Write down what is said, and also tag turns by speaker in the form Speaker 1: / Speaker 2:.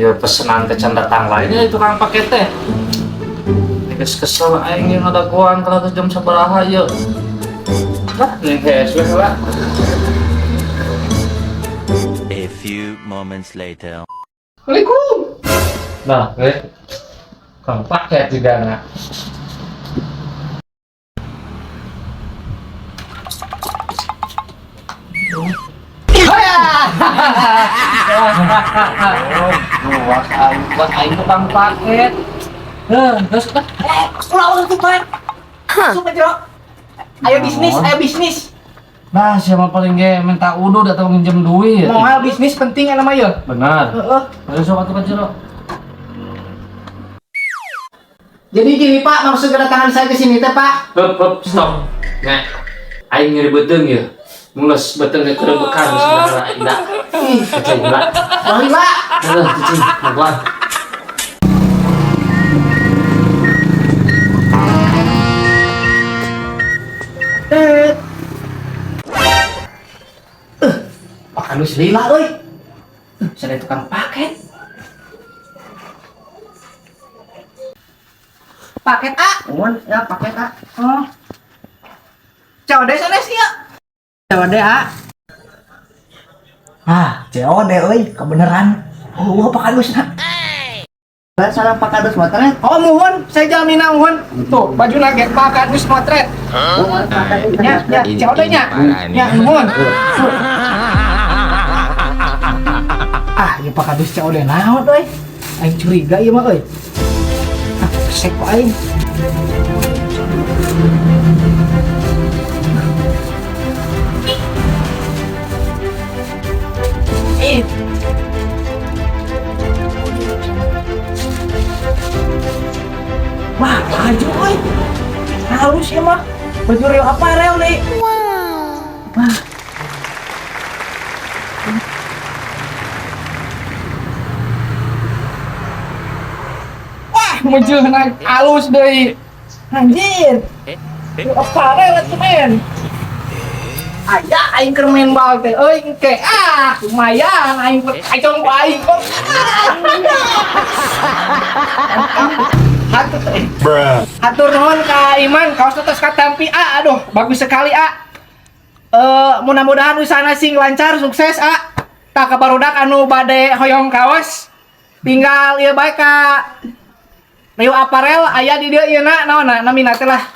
Speaker 1: Ya pesenan teh can datang lainnya tukang paket teh. Geus kesel aing yang ngadagoan kalau jam sabaraha ieu. Lah, ning geus we lah.
Speaker 2: A few moments later.
Speaker 1: Assalamualaikum. Nah, tukang paket juga nak. Luas aing, buat aing tukang paket. Heh, terus lah.
Speaker 3: Ulah ulah tuh, Pak. Masuk aja. Ayo bisnis, ayo bisnis.
Speaker 1: Nah, siapa paling ge minta udud atau minjem duit?
Speaker 3: Moal bisnis penting ya namanya.
Speaker 1: Benar.
Speaker 3: Heeh.
Speaker 1: Ayo sok atuh ka jero.
Speaker 3: Jadi gini, Pak, maksud kedatangan saya ke sini teh, Pak.
Speaker 1: Hup, hup, stop. Nek, aing nyeri beuteung ya. Mules beuteung ge kerebekan sebenarnya aing da.
Speaker 3: Ih,
Speaker 1: Cicing lah.
Speaker 3: baheula.
Speaker 1: Heuh, cicing, maguan.
Speaker 3: Eh. Pak Kadus lila euy. Saya tukang paket. Paket A.
Speaker 4: Mohon ya paket A.
Speaker 3: Oh. COD sanes ieu.
Speaker 4: COD A. Ah, COD euy, kebeneran. Oh, Pak Kadus na. Salah Pak Kadus motret.
Speaker 3: Oh, muhun, saya jamin muhun. Tuh, baju ge Pak Kadus motret.
Speaker 4: Oh, Pak Kadus.
Speaker 3: Ya, ya, COD nya. Ya, muhun. Ah, ya Pak Kadus COD naon euy. Aing curiga ieu mah euy. Ah, pesek kok aing. Eh. Wah, baju euy. Halus ya mah. Baju Rio Apparel nih. Wah. Wah, meujeuhna halus deui. Anjir. Rio Apparel atuh men. Aya aing keur main bal teh euy engke ah lumayan aing kacong ku aing kok. Hatur, hatur nuhun ka Iman, kaos tos katampi a, aduh bagus sekali a. Mudah-mudahan usahana sing lancar, sukses a. Tak ka barudak anu bade hoyong kaos, tinggal ieu bae ka Rio Apparel aya di dieu ieu na naon na namina teh lah.